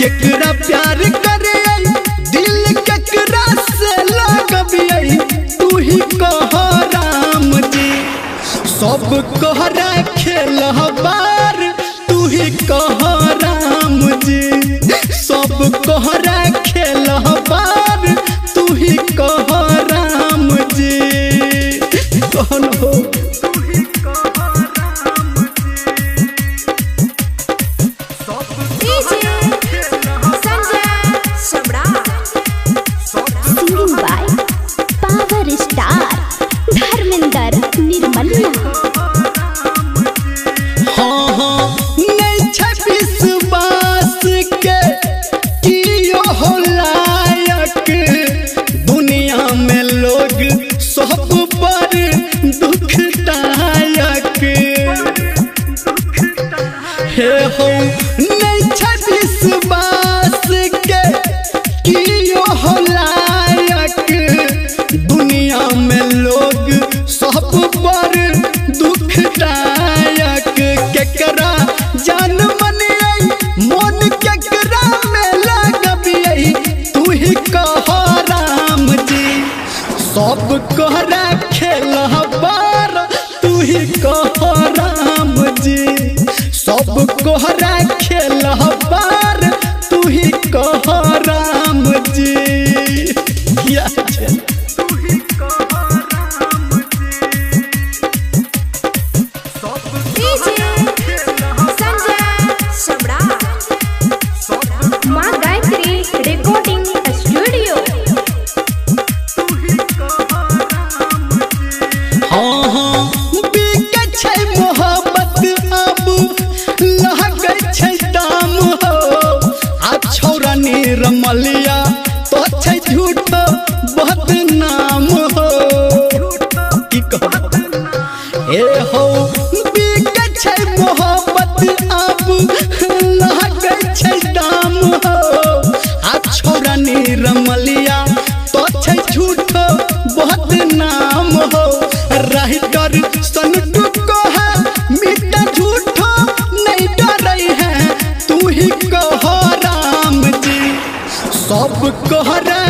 केकरा प्यार करे दिल केकरा से लगबियै तू ही कह राम जी। सब कहरा खेल बार तू ही कह राम जी। सब कहरा खेल बार तू ही कह राम जी। कहन हो Sanjay Samrat. Singing by power star Dharmendra Nirmaliya. हाँ हाँ नहीं छै विश्वास के कियो हो लायक, दुनिया में लोग सब पर दुखदायक। हे हो नहीं छै विश्वास के कियो हो लायक, दुनिया में लोग सब पर दुखदायक। केकरा जान मनियै मन केकरा में लगबियै तू ही कह राम जी। सब कहरा खेल बार तू ही कह राम जी। सब कहरा खेल बार तू ही कह राम जी। या संजय सम्राट। माँ गायत्री रिकॉर्डिंग स्टूडियो। हाँ हाँ बिकै छै मोहब्बत अब लगै छै दाम हो, आ छौरा निरमलिया तो छै झूठ बदनाम हो। की कहब ए हो बिकै छै मोहब्बत अब लगै छै दाम हो, आ छौरा निरमलिया तो छै झूठ बदनाम हो। राइटर सन्टू को है मिटा झूठो नहीं डरे है तू ही कह राम जी। सब कहरा